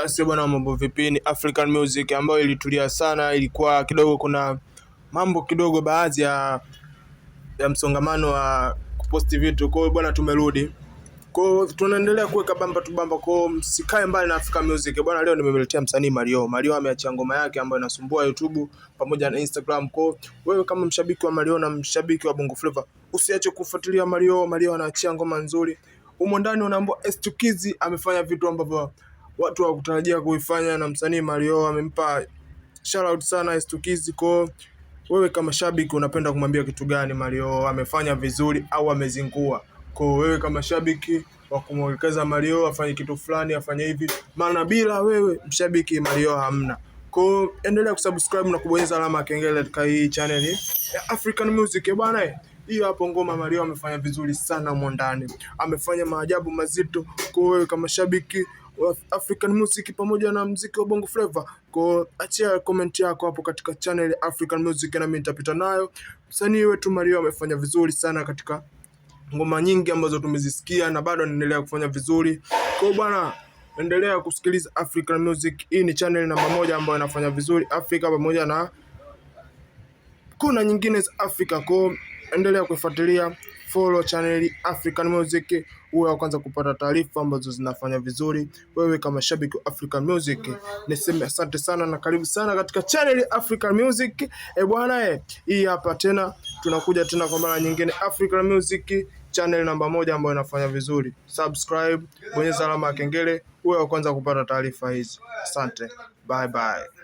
Sio bwana, mambo vipi? Ni African Music ambayo ilitulia sana, ilikuwa kidogo kuna mambo kidogo, baadhi ya msongamano wa kuposti vitu. Kwa hiyo bwana, tumerudi. Kwa hiyo tunaendelea kuweka bamba tu bamba, kwa hiyo msikae mbali na African Music. Bwana, leo nimemletea msanii Mario. Mario ameachia ngoma yake ambayo inasumbua YouTube pamoja na Instagram. Kwa hiyo wewe kama mshabiki wa Mario na mshabiki wa Bongo Flava, usiache kufuatilia Mario. Mario anaachia ngoma nzuri. Humo ndani unaambiwa S2 Kizzy amefanya vitu ambavyo watu hawakutarajia kuifanya, na msanii Mario amempa shout out sana S2 Kizzy. Kwa hiyo wewe kama shabiki unapenda kumwambia kitu gani Mario? Amefanya vizuri au amezingua? Kwa wewe kama shabiki wa kumwelekeza Mario afanye kitu fulani, afanye hivi, maana bila wewe mshabiki Mario hamna. Kwa hiyo endelea kusubscribe na kubonyeza alama ya kengele katika hii channel ya African Music bwana. Hiyo hapo ngoma Mario amefanya vizuri sana humo ndani, amefanya maajabu mazito. Kwa wewe kama shabiki wa African Music pamoja na mziki wa Bongo Flava, kwa achia comment yako hapo katika channel African Music na mimi nitapita nayo. Msanii wetu Mario amefanya vizuri sana katika ngoma nyingi ambazo tumezisikia na bado anaendelea kufanya vizuri. Kwa bwana, endelea kusikiliza African Music. Hii ni channel namba moja ambayo inafanya vizuri Afrika pamoja na kuna nyingine za Afrika. Kwa endelea kuifuatilia, follow channel African Music, uwe wa kwanza kupata taarifa ambazo zinafanya vizuri. Wewe kama shabiki wa African Music, niseme asante sana na karibu sana katika channel African Music. E bwana, hii hapa tena tunakuja tena kwa mara nyingine, African Music channel namba moja ambayo inafanya vizuri. Subscribe, bonyeza alama ya kengele, uwe wa kwanza kupata taarifa hizi. Asante, bye bye.